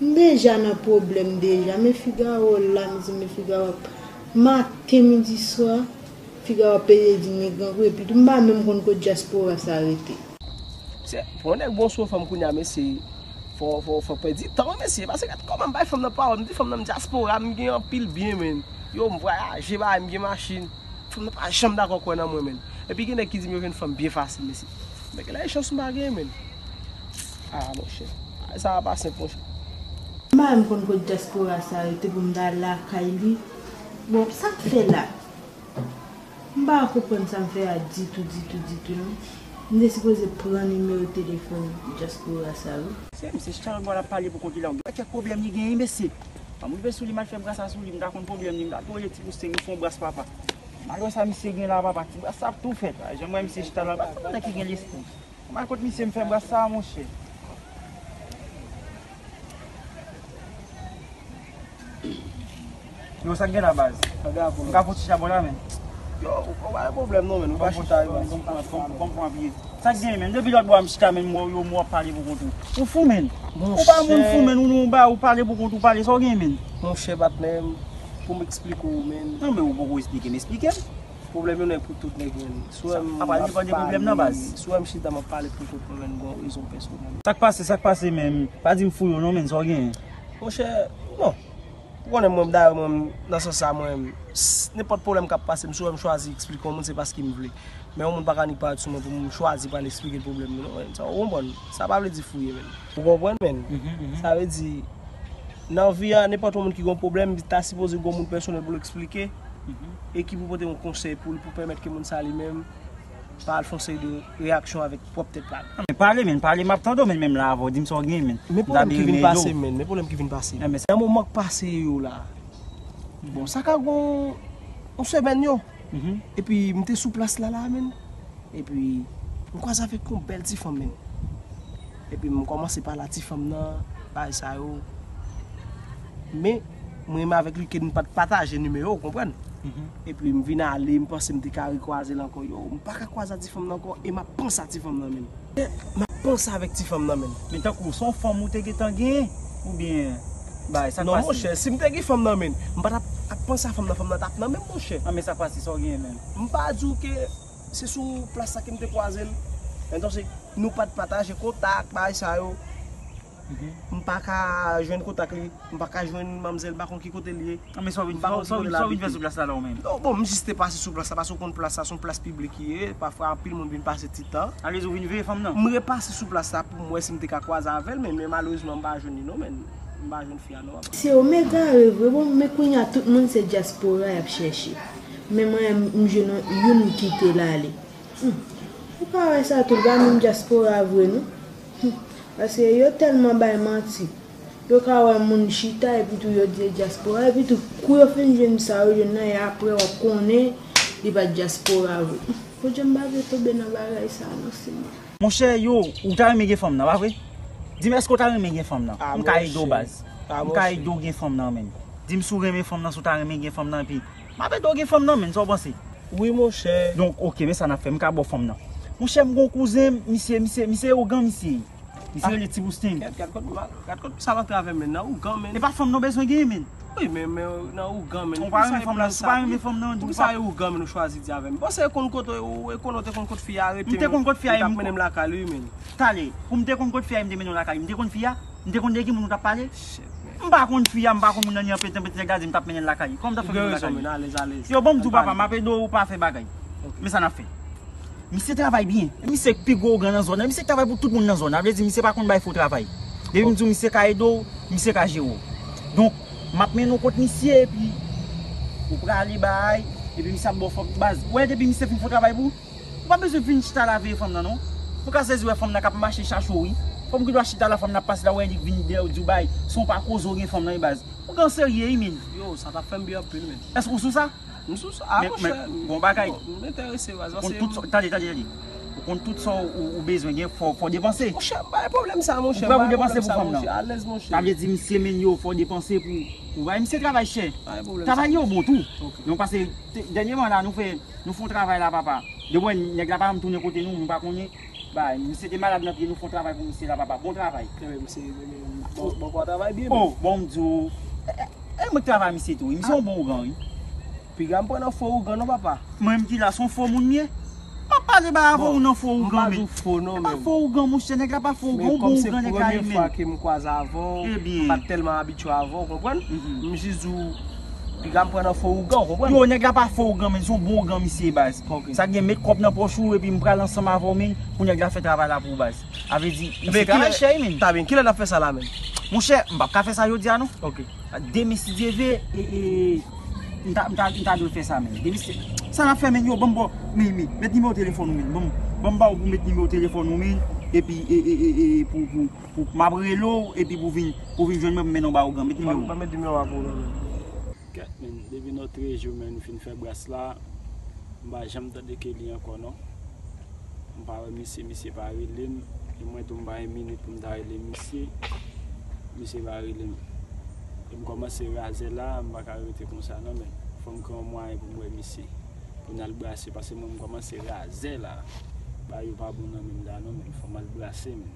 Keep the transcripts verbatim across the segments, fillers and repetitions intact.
M deja nan pwoblèm deja, men Figaro la, mezanmi, Figaro ap maten, midi, swa, Figaro ap pede di m gen grangou, epi tou m pa menm konn kote dyaspora sa rete. Se, pou yon nèg bon sou fanm kounye a, mesye, fò, fò, fò pèdi tan, mesye, paske gad kòman m bay fanm nan pawòl, m di fanm nan m dyaspora, m gen anpil byen, men, yo, m vwayaje, bagay, m gen machin. Fanm nan pa janm dakò kwè nan mwen, men. Epi gen nèg ki di m yo jwenn fanm byen fasil, mesye. Men gen lè e chans m pa genyen, men. Ah, monchè. Sa a pa senp, monchè. M pa menm konn kote dyaspora sa rete pou m ta al lakay li. Bon, sa k fè la? M pa konprann sa m fè a ditou, ditou, ditou, non. M te sipoze pran nimewo telefòn dyaspora sa, wi. Se misye chita nan bò l ap pale pou kont li la. Kèk pwoblèm li genyen, mesye. An m rive sou li, m al fè brasa sou li, m ta konn pwoblèm li, m ta tou rele Ti Poustin, nou fè yon bras papa. M al wè sa misye gen la, papa, ti bras sa ap tou fèt. Jan m wè misye chita la, pa konn nèg ki gen lespri. M al kot misye, m fè bras sa, monchè. Yo, sa k gen la, baz? M ka fout chita bò la, men. Yo, ou pa gen pwoblèm non, men. Ou pa chita, yo. Bon, bon, bon, bon, bon, bon. Sa k gen, men? Depi lòt bò a m chita, men, m wè w, yo, m wè w ap pale pou kont ou. Ou fou, men. Ou pa moun fou, men. Ou, ou ba, ou pale pou kont ou, pale. Sa w gen, men? Monchè, patnè, pou m eksplike w, men. Non, men ou poko eksplike m, eksplike m. Pwoblèm yon nèg pou tout nèg, men. Si w wè m ap pale, si w wè m chita, m ap pale pou kont mwen, men, m gen yon rezon pèsonèl. Sa k pase, sa k pase, men? Pa di m fou yo, non, men. Sa w gen? Monchè, bon. Ou konnen mwen, dayè mwen, nan sans sa, mwen, s-, nenpòt pwoblèm k ap pase m, si w wè m chwazi eksplike yon moun, se paske m vle. Men yon moun pa ka annik parèt sou mwen pou m chwazi pral eksplike l pwoblèm mwen, non, men. Sa, ou konprann? Sa pa vle di fouye, men. Ou konprann, men? Sa vle di, nan vi a, nenpòt yon moun ki gen yon pwoblèm, li ta sipoze gen yon moun pèsonèl pou l eksplike. E ki pou pote yon konsèy pou l, pou pèmèt ke moun sa li menm pa al fè yon seri de reyaksyon avèk pwòp tèt pa l. Men pale, men, pale, m ap tande w, men, menm la avè w, di m sa w gen, men. Men pwoblèm ki vin pase, men, men pwoblèm ki vin pase. Nan moman k pase yo la, bon, sa ka gon yon semèn yo. Epi m te sou plas la, la, men. Epi m kwaze avèk yon bèl ti fanm, men. Epi m kòmanse pale a ti fanm nan, bagay sa yo. Men, mwen menm avèk li ke n pa t pataje nimewo, w konprann? Epi m vin ale, m panse m te ka rekwaze l ankò. Yo, m pa ka kwaze a ti fanm nan ankò, e m ap panse a ti fanm nan, men. M ap panse avèk ti fanm nan, men. Men tankou, se yon fanm ou te gentan genyen, oubyen, bay, sa k pase? Non, monchè, si m te gen fanm nan, men, m pa t ap, ap panse a fanm nan, fanm nan t ap nan men m, monchè. An, men sa k pase, sa w genyen, men? M pa di w ke se sou plas la ke m te kwaze l. Entonse, nou pa t pataje kontak, bagay sa yo. M pa ka jwenn kontak li, m pa ka jwenn manmzèl, m pa konn ki kote l ye. An, men sa w vin, sa w vin fè sou plas la, la, ou menm? Non, bon, m jis te pase sou plas la, paske w konn plas la, se yon plas piblik li ye, pafwa anpil moun vin pase ti tan. Alèz ou vin veye fanm nan? M repase sou plas la pou m wè si m te ka kwaze avè l, men, men malerezman, m pa jwenn li, non, men, m pa jwenn fi a, non, papa. Se yo m egare vre, bon, men kounye a tout moun se dyaspora y ap chèche. Men mwen, m jwenn youn m kite l ale. Hmm. Ou ka wè sa tou, l pa menm dyaspora vre, non. Hmm. Paske yo tèlman bay manti. Yo ka wè moun chita, epi tou yo di se dyaspora, epi tou kou yo fin jwenn sa yo jwenn nan, e apre w ap konnen li pa t dyaspora vre. Bondye, m pa vle tonbe nan bagay sa non, Senyè. Monchè, yo, ou ta renmen gen fanm nan, pa vre? Di m, èske w ta renmen gen fanm nan? M ka ede w, baz. M ka ede w gen fanm nan, men. Di m si w renmen fanm nan, si w ta renmen gen fanm nan, epi m ap ede w gen fanm nan, men, sa w panse? Wi, monchè. Donk, oke, men sa n ap fè, m ka ba w fanm nan. Monchè, m gen yon kouzen m, misye, misye, misye ougan, misye. Misye rele Ti Boustin. Gad, gad kot, gad kot sa l antre avè m, men, nan ougan, men. E pa fanm nan w bezwen genyen, men. Wi, men, men, nan ougan, men. Ou pa renmen fanm nan, ou pa renmen fanm nan, di m pa. Poukisa e ougan, men, ou chwazi di avè m? Bon, se konn kote, ou, e konn ou te konn kot fi a rete, men. M te konn kot fi a, m t ap mennen m lakay li, men. Talè, pou m te konn kot fi a, m te mennen w lakay li. M te konn fi a? M te konn de ki moun ou t ap pale? M pa konn fi a, m pa konn moun nan, li anpete, anpete nèg la di m t ap mennen l lakay li. Kòman m t ap fè mennen l lakay li? Yo, bon, m di w, papa, m ap ede w, ou pa fè bagay. Men sa n ap fè. Misye travay byen. Misye k pi gwo ougan nan zòn nan. Misye k travay pou tout moun nan zòn nan. Vle di, misye pa konn bay fo travay. Depi m di w misye ka ede w, misye ka jere w. Donk, m ap mennen w kot misye, epi ou prale bay, epi misye ap ba w fòk baz. Ou wè, depi misye fin fè yon travay pou ou, ou pa bezwen vin chita la veye fanm nan, non. Ou ka sezi wè fanm nan k ap mache chache w, wi. Fanm ki dwa chita la, fanm nan ap pase la, wè li vin dèyè w, di w bay, se yon pa koze w gen fanm nan, wi, baz. Ougan serye, wi, men. Yo, sa t ap fè m byen anpil, men. Èske w sou sa? M sou sa, a, monchè. Bon bagay. M enterese, baz. Ou konn tout sa, tande, tande, tande. Ou konn tout sa ou, ou bezwen gen, fò, fò depanse. Monchè, pa gen pwoblèm sa, monchè. Ou prè pou depanse pou fanm nan? Alèz, monchè. Sa vle di, misye, men, yo, fò depanse pou, pou bay misye travay chè. Travay yo bon tou. Donk, pase, dènyèman la, nou fè, nou fè yon travay la, papa. Depi nèg la pa janm tounen kote nou, nou pa konnen. Bay, misye te malad nan pye, nou fè yon travay pou misye la, papa. Bon travay. Ebyen, misye, bon, bon, bon travay byen. Oh, bon, m di w. E, e, e mwen k travay misye tou, wi. Misye yon bon ougan, wi. Piga m pran nan fo ougan non, papa. Mwen menm ki la, se yon fo moun m ye. M ap pale bay avè w nan fo ougan, men. M pa di w fo non, men. E pa fo ougan, monchè, nèg la pa fo ougan, yon bon ougan nèg la ye, men. Ebyen. Men kòm se premye fwa ke m kwaze avè w, m pa t tèlman abitye avè w, konprann? M jis di w, piga m pran nan fo ougan, konprann? Yo, nèg la pa fo ougan, men, se yon bon ougan misye ye, baz. Ok. Sa gen, met kòb nan pòch ou, epi m pral ansanm avè w, men, pou nèg la fè travay la pou ou, baz. A vle di, misye travay chè, men. Ta byen, kilè n ap fè sa la, men? Monchè, m p ap ka fè sa jodi a, non. Ok. Demen, si Dye vle, e, e, m ta, m ta, m ta dwe fè sa, men. Demen, si, sa n ap fè, men, yo, ban m ba w, men, men, met nimewo telefòn ou, men. Ban m, ban m ba w pou met nimewo telefòn ou, men. Epi, e, e, e, e, pou, pou, pou, m ap rele w, epi pou vin, pou vin jwenn mwen, pou m mennen w ba ougan. Met nimewo. Ban m, ban m met nimewo a pou ou, men. Kèt, men, depi nòtrejou, men, nou fin fè bras la, m pa janm tande Kelly ankò, non. M pa wè misye, misye pa rele m. E mwen tou, m pa gen minit pou m ta rele misye. Misye pa rele m. E m kòmanse razè la, m pa ka rete konsa non, men. Fò m gen yon mwayen pou m wè misye. Pou n al brase, paske mwen, m kòmanse razè la. Bagay yo pa bon nan men m la non, men. Fò m al brase, men.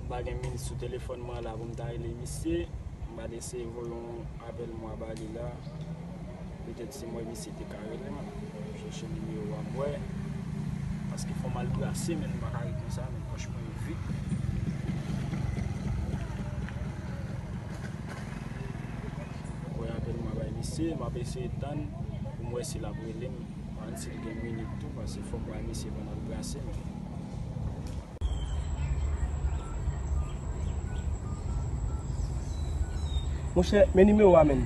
M pa gen minit sou telefòn mwen la pou m ta rele misye. M pral eseye voye yon apèl mwen ba li la. Petèt si m wè misye te ka rele m. Chèche nimewo a m wè. Paske fò m al brase, men m pa ka ret konsa, men pòch mwen vit. Voye apèl mwen bay misye, m ap eseye tann pou m wè si l ap rele m. Ann si l gen minit tou, paske fò m wè misye pandan l brase, men. Monchè, men nimewo a, men.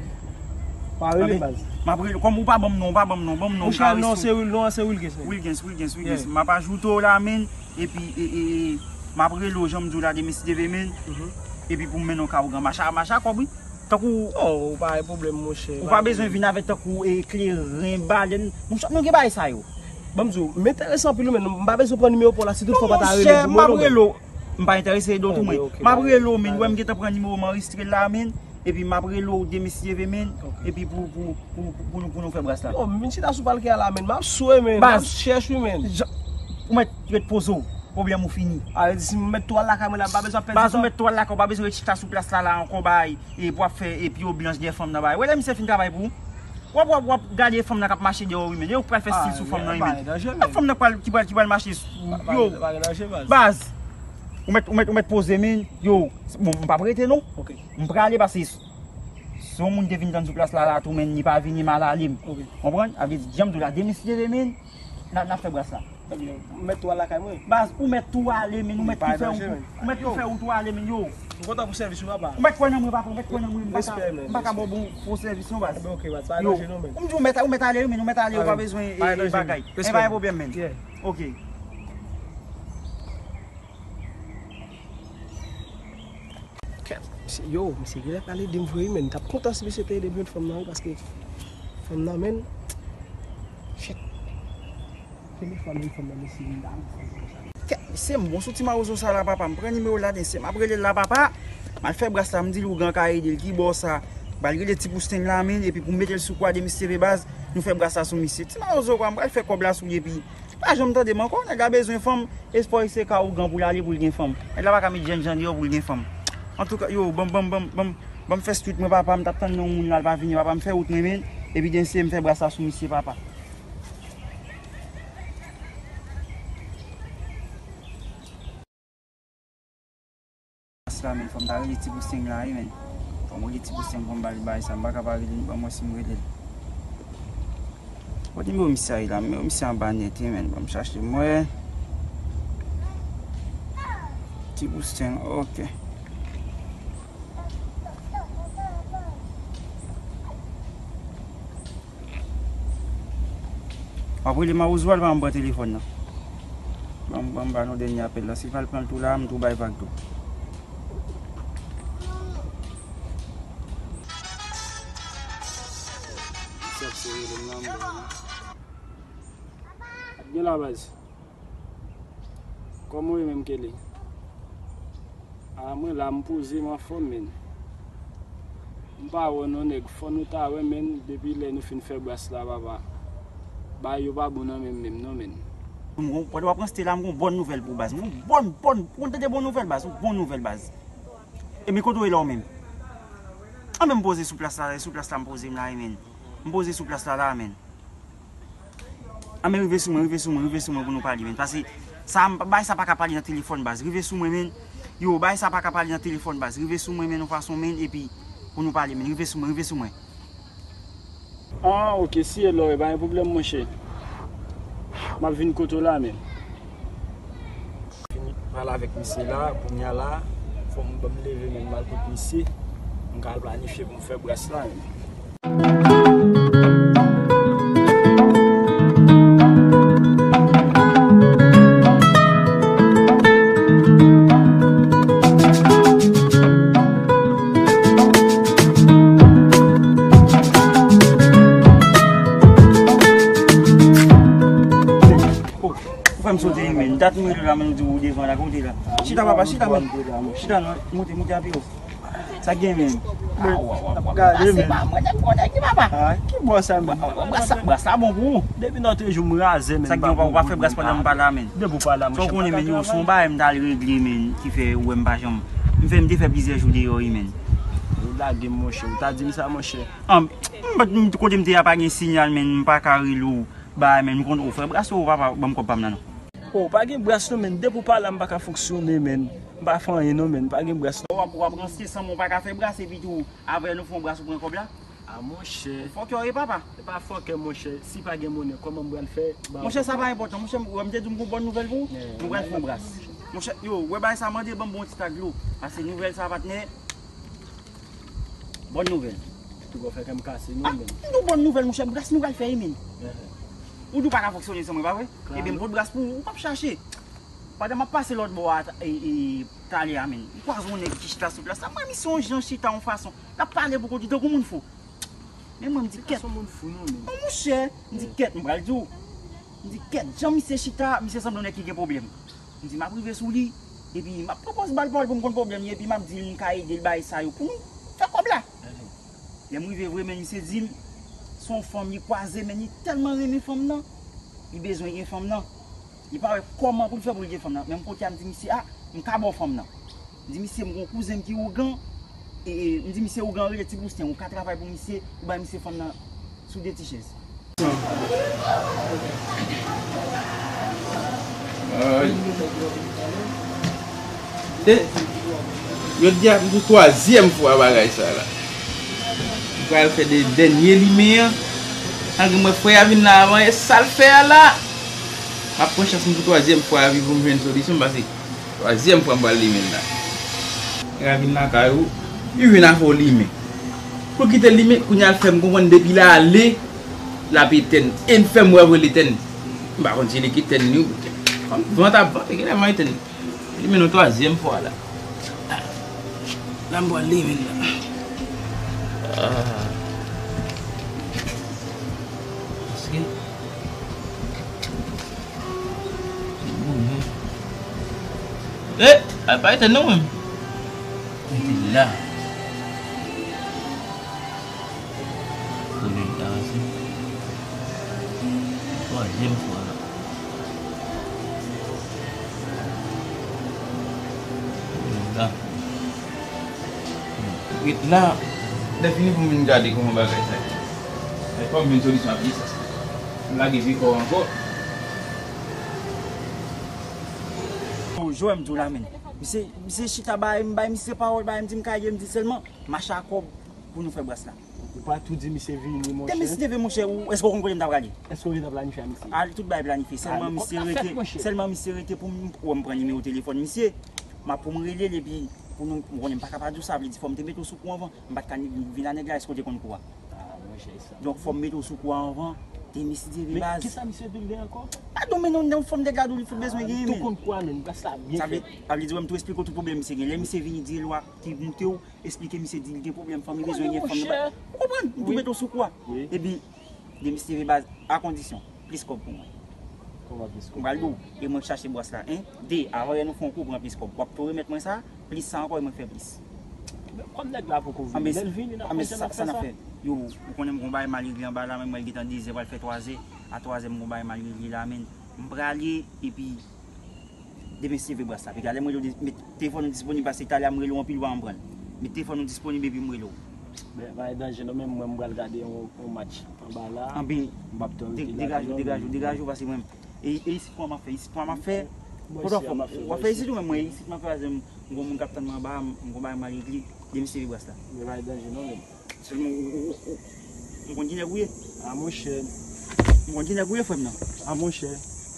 Pa rele, baz. M ap rele, kòm ou pa ban m non, ou pa ban m non, ban m non, m ka resi. Monchè, non, se Wil, non, se Wilgens, men. Wilgens, Wilgens, Wilgens. Yeah. M ap ajoute w la, men. Epi, e, e, e, m ap rele w, jan m di w la, demen si Dye vle, men. Mhm. Epi pou m mennen w ka ougan. Macha, macha kòb, wi. Tankou. Oh, pa gen pwoblèm, monchè. Ou pa bezwen vin avèk tankou, e, kleren, balèn. Monchè, nou gen bagay sa yo. Ban m di w, m enterese anpil, wi, men m pa bezwen pran nimewo pa w la, si toutfwa w pa ta rele m pou mwen non, men. Non, monchè, m ap rele w. M pa enterese ede w tou, mwen. M ap rele w, men, w wè m gentan pran nimewo w, m anrejistre l la, men. Epi m ap rele w demen si Dye vle, men. Ok. Epi pou, pou, pou, pou, pou nou, pou nou fè bras la. Yo, m vin chita sou palkè a la, men. M ap swe, men. M ap chèch, wi, men. Baz, ou mèt ret poze w. Pwoblèm ou fini. A, vle di si m mèt tou al lakay mwen la, m pa bezwen ap pèdi tan. Baz, ou mèt tou al lakay, ou pa bezwen ret chita sou plas la, la ankò, bay, e pou ap fè, e, pye w blanch dèyè fanm nan, bay. Wè lè misye fin travay pou ou. W ap, w ap, w ap gade fanm nan k ap mache dèyè w, wi, men. Yo pral fè stil sou fanm nan, wi, men. Ak fanm nan k pral, ki pral, ki pral mache sou, yo. Baz, ou mèt, ou mèt, ou mèt poze, men. Yo, bon, m p ap rete, non. Ok. M prale, paske s-, si yon moun te vin tann sou plas la, la, tou, men, li pa vini, m al ale m. Ok. Konprann? A vle di, jan m di w la, demen si Dye vle, men, n a, n a fè bras la. Ebyen, m mèt tou al lakay mwen. Baz, ou mèt tou ale, men, ou mèt tou fè wout ou. Ou mèt tou fè wout ou ale, men, yo. M kontan pou sèvis ou, papa. Ou mèt kwè nan mwen, papa, ou mèt kwè nan mwen, m pa ka, m pa ka ba w bon fo sèvis non, baz. Ebyen, ok, baz, pa danje non, men. Yo, m di w mèt, ou mèt ale, wi, men, ou mèt ale, ou pa bezwen, e, bagay. E, pa gen pwoblèm, men. Ok. Kèt, misye, yo, misye genlè pral ede m vre, wi, men. M t ap kontan si misye te ede m jwenn fanm nan, wi, paske fanm nan, men, shit. Premye fwa m wè fanm nan, mesye, m ta ap fanm konsa. Kèt, mesye, m bon sou ti mawozo sa la, papa. M pran nimewo l la, mesye, m ap rele l la, papa. M al fè bras la, m di l ougan ka ede l, ki bò sa. M al rele ti pousteng la, men, epi pou m mete l sou kwa demen si Dye vle, baz, nou fè bras la sou misye. Ti mawozo, kwa, m pral fè kòb la sou li, epi pa janm tande m ankò, nèg la bezwen fanm, espò se ka ougan pou l ale pou l gen fanm. Nèg la pa ka met jènjan deyò pou l gen fanm. Antouka, yo, ban m, ban m, ban m, ban m, ban m fè street mwen, papa, m t ap tann yon moun la, l pa vini, papa, m fè wout mwen, men, epi demen si Dye vle m fè bras la sou misye, papa. Sa, men, fò m ta rele ti pousteng la, wi, men. Fò m rele ti pousteng pou m ba li bagay sa. M pa ka pa rele l, ban m wè si m rele l. Kote nimewo misye a ye la? Nimewo misye anba nèt, wi, men. Ban m chache m wè. Ti pousteng, ok. W ap rele mawozo a, l pa janm pran telefòn nan. Ban m, ban m ba nou dènye apèl la. Si l pa al pran l tou la, m tou bay vag tou. Sa se rele m nan, m ba nou. Byen la, baz. Kòman w ye menm, Kelly? A, mwen la, m poze, m anfòm, men. M pa wè w non, nèg. Fò nou ta wè, men, depi lè nou fin fè bras la, papa. Bagay yo pa bon nan men m menm non, men. M gon, pandan w ap ranste la, m gon bòn nouvèl pou w, baz. M gon bòn, bòn, ou konn tande bon nouvèl, baz? Yon bon nouvèl, baz. Ebyen, kote w ye la, ou menm? Anben, m poze sou plas la, sou plas la, m poze m la, e, menn. M poze sou plas la, la, menn. Anben, rive sou mwen, rive sou mwen, rive sou mwen pou nou pale, menn. Paske sa, m, bagay sa pa ka pale nan telefòn, baz. Rive sou mwen, menn. Yo, bagay sa pa ka pale nan telefòn, baz. Rive sou mwen, menn, yon fason, menn, epi pou nou pale, menn. Rive sou mwen, rive sou mwen. Ah, ok, si e lò, e pa gen pwoblèm, monchè. M ap vin kote w la, menn. Fini pale avèk misye la, kounye a la, fò m, ban m leve, menn, m al kot misye. M ka al planifye pou m fè bras la, menn. Ou fè m sote, wi, menn. Dat m rele w la, menn, ou di w devan la, kote la? Chita, papa, chita, menn. Chita, non, monte, monte a pye w. Sa k gen, menn? Gade, menn. Ah, ki bò sa, menn? Bras la, bras la bon pou ou. Depi nan te jou m razè, menn. Sa k gen, ou pa, ou pa fè bras pandan m pa la, menn. Depi w pa la, monchè, m pa ka travay. Sa w konnen, menn, yo, se yon bagay m t al regle, menn, ki fè ou wè m pa janm. M fè, m te fè plizyè jou deyò, wi, menn. Ou lage m, monchè. Ou ta di m sa, monchè. Ah, m, m, kote m te a pa gen siyal, menn, m pa ka rele w. Bay, menn, m konn ou fè bras ou, papa, ban m kòb pa m nan, non. Oh, pa gen bras non, menn. Depi w pa la, m pa ka fonksyone, menn. M pa fè anyen non, menn. Pa gen bras non. W ap, w ap ranse san mwen, w pa ka fè bras, epi tou, apre nou fè yon bras, ou pran kòb la? Ah, monchè. Fòkè w ye, papa. Se pa fòkè, monchè. Si pa gen monnen, kòman m pral fè? Monchè, sa pa enpòtan. Monchè, m, m te di w m gon bòn nouvèl pou ou. Nou pral fè yon bras. Monchè, yo, wè bagay sa, mande ban m bon ti tak dlo. Paske nouvèl sa, patnè. Bòn nouvèl. Ou twò fè kè m kase non, menn. Ah, m di w bòn nouvèl, monchè, bras nou pral fè, wi, menn. Ou di w pa ka fonksyone san mwen, pa vre? Ebyen, m pot bras pou ou, ou p ap chache. Pandan m ap pase lòt bò a, e, e, talè a, menn, m kwaze yon nèg ki chita sou plas la. M wè misye yon jan chita yon fason. L ap pale pou kont li tankou moun fou. Men mwen, m di, kèt. Li pa son moun fou non, menn. Non, monchè, m di, kèt, m pral di w. M di, kèt, jan misye chita, misye sanble yon nèg ki gen pwoblèm. M di, m ap rive sou li, epi m ap pran pòz ba l pawòl pou m konn pwoblèm li, epi m ap di l m ka ede l bay sa yo pou nou fè kòb la. Lè m rive vre, men misye di m, se yon fanm li kwaze, men li tèlman renmen fanm nan, li bezwen gen fanm nan. Li pa wè kòman pou l fè pou l gen fanm nan. Men m pote a, m di misye, a, m ka ba w fanm nan. M di misye, m gon kouzen m ki ougan, e, e, m di misye, ougan rele Ti Bousten, ou ka travay pou misye, ou bay misye fanm nan sou de ti chèz. Ay. E, jodi a, m pou twazyèm fwa bagay sa la. M pral fè de dènye limen an. Malgre m wè frè a vin la avan, e sa l fè a la. M ap pran chans m pou twazyèm fwa a pou m jwenn solisyon, paske twazyèm fwa m pral limen l la. Nèg la vin lakay ou, li vin avè w limen. Pou kite l limen, kounye a l fè m konprann depi l ale, l ap etèn. E l fè m wè vre l etèn. M pa konn si li ki etèn li ou. Kòm van t ap vante, genlè van etèn. Li mennen yon twazyèm fwa la. La m pral limen la. Ah. Paske Bon, men. Eh, al pa etèn non, menm. Mete la. Kole l la, se twazyèm fwa la. Kole l la. Ret la. Lè fini pou m vin gade kòman bagay sa ye. Fò m jwenn solisyon ak misye. M lage vye kò ankò. Yo, Joel, m di w la, menn. Misye, misye chita bay, m bay misye pawòl, bay, m di m ka ede, m di sèlman, mache a kòb pou nou fè bras la. Ou pa tou di misye vini, monchè? Demen si te vle, monchè, ou, èske w konn kote m ta prale? Èske w gentan planifye a misye? Al, tout bagay planifye. Sèlman misye rete, sèlman misye rete pou m, pou m pran nimewo telefòn misye. M ap pou m rele l, epi pou nou, m konnen m pa ka pa di w sa, vle di fò m te mete w sou kou anvan. M pa t ka ni vin a nèg la, èske w te konn kou a? Ah, monchè, sa. Donk, fò m mete w sou kou a anvan. Demen si te vle, baz. Men kisa misye vin gen ankò? Padon, men non, non, fanm nèg la di w li fout bezwen genyen, men. Ah, m tou konn kou a, men bras la byen fèt. Sa vle, sa vle di, wè, m tou esplike w tout pwoblèm misye gen. Lè misye vini, di l w a ki moute w, esplike misye, di l gen pwoblèm fanmi, bezwen gen fanm nan. Ou konprann? M tou mete w sou kou a. Epi, demen si te vle, baz, a kondisyon, plis kòb pou mwen. Kòman plis kòb? M pral di w, e mwen k chache bras la, en. De, avan yè nou fè yon kou, pran plis kòb. W ap tou remèt mwen sa, plis sa ankò, e mwen k fè plis. Men kòm nèg la poko vini, lè l vini, n ap kontinye n ap fè sa. Yo, ou konnen m gon bagay m al regle anba la, men mwen l gentan dezè, pral fè twazè. A twazè m gon bagay m al regle la, men. M prale, epi demen se vre bras la. Piga lè m rele w, met telefòn ou disponib, paske talè a m rele w anpil, ou pa konprann. Met telefòn ou disponib epi m rele w. Ben, pa gen danje non, men mwen m pral gade yon, yon match anba la. Anben, m p ap tann de-, degaje w, degaje w, degaje w, paske mwen, e, e isit pou m ap fè, isit pou m ap fè. Kote w ap fè, w ap fè isit ou menm, mwen isit m ap fè, paske m, m gon moun k ap tann mwen anba, m gon bagay m al regle, demen se vre bras la. Men pa gen danje non, men. Sèlman, ou, ou, ou, ou, ou konn ki nèg ou ye? A monchè. Ou konn ki nèg ou ye, frè m nan? A monchè.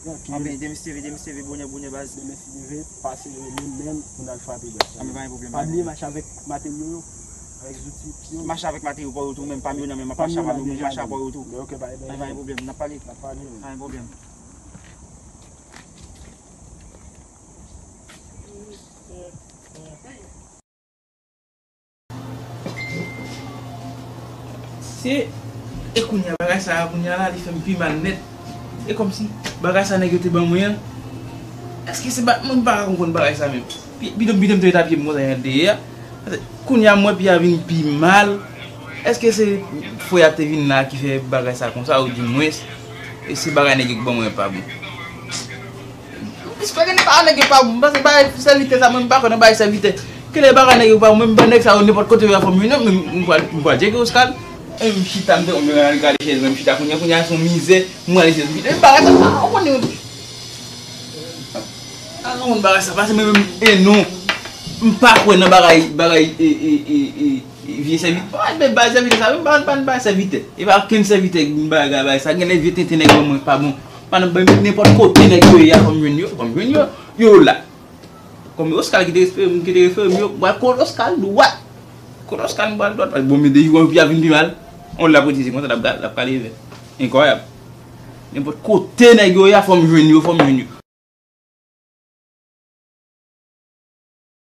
Trankil. Anben, demen se vre, demen se vre, bonè, bonè, baz. Demen se vre, pase rele m menm pou n al frape bèt. Anben, pa gen pwoblèm. Pa bliye mache avèk materyo yo, avèk zouti yo. Mache avèk materyo pa w yo tou, menm pa m yo nan men, m ap mache avèk yo, m ap mache avèk yo tou. Anben, ok, pa gen pwoblèm. Anben, pa gen pwoblèm, n ap pale. N ap pale. Pa gen pwoblèm. Se, e kounye a, bagay sa a, kounye a la, li fè m pi mal nèt. E kòmsi bagay sa nèg yo te ban mwen an, èske se ba-, mwen m pa ka konprann bagay sa menm. Pi, pito, pito m te ret a pye m konsa, yon dèyè. Kounye a, m wè pye a vin pi mal. Èske se frè a te vin la ki fè bagay sa konsa, oudimwens, e se bagay nèg yo ki ban mwen pa bon? Plis pa gen pa nèg yo pa bon, paske bagay sèvitè sa, mwen m pa kwè nan bagay sèvitè. Kile bagay nèg yo pa bon, mwen m pa nèg sa yo nenpòt kote yo a fò m vin non, men m pral, m pral tcheke Oscar. E m chita, m te, m al gade chèz mwen, m chita kounye a, kounye a se yon mizè, m ale sèvitè. E bagay sa, ou konnen. A, ou konn bagay sa, paske mwen menm, e non, m pa kwè nan bagay, bagay, e, e, e, e, e, vye sèvitè. Pa, men bagay sèvitè sa, m pa, pa, pa sèvitè. E pa okenn sèvitè, m bagay, bagay sa, gen lè vye tenten nèg yo mwen pa bon. Pa nan, nenpòt kote nèg yo ye a, fò m jwenn yo, fò m jwenn yo, yo la. Kòm Oscar ki te refere m, ki te refere m yo, m pral kot Oscar dwat. Kot Oscar m pral dwat, paske bon, men de jou an pi a vin pi mal. On l ap rete se konsa, l ap, l ap kale vè. Enkwayab. Nenpòt kote nèg yo ye a, fò m jwenn yo, fò m jwenn yo.